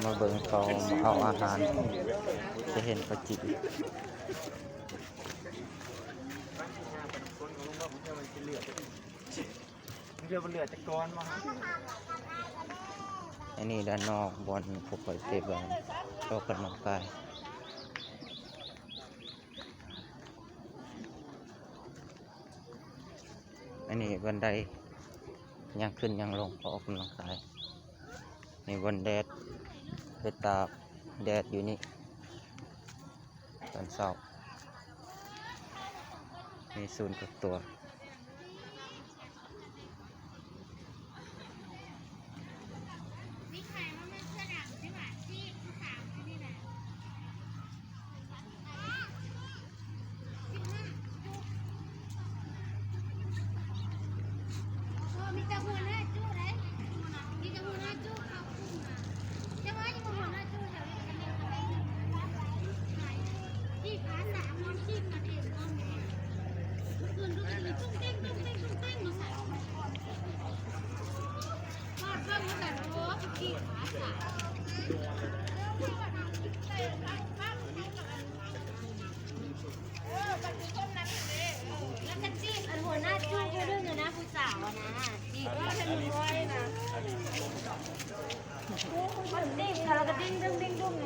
ມາເບິ່ງເຂົາເອົາອາຫານ ຈະເຫັນເຂົາຈີ່. ເຫຼືອບໍ່ເຫຼືອຈັກກ້ອນບໍ່? ອັນນີ້ດ້ານນອກບ່ອນພວກຂ້ອຍເຕະບານ ອອກກຳລັງກາຍ. ອັນນີ້ບັນໄດຍ່າງຂຶ້ນຍ່າງລົງ ອອກກຳລັງກາຍ. ນີ້ບ່ອນແດດ ໄປຕາກແດດຢູ່ນີ້ຕອນເຊົ້າ. ມີສູນກັກຕົວ. ແລ້ວກໍຈີບອັນຫົວໜ້າຈູ້ເທື່ອໜຶ່ງນະ ຜູ້ສາວນະ ຈີບວ່າໃຫ້ມັນໄວນະ. ມັນຕິດ ແລ້ວກໍດຶງໆໆໆ ນະ.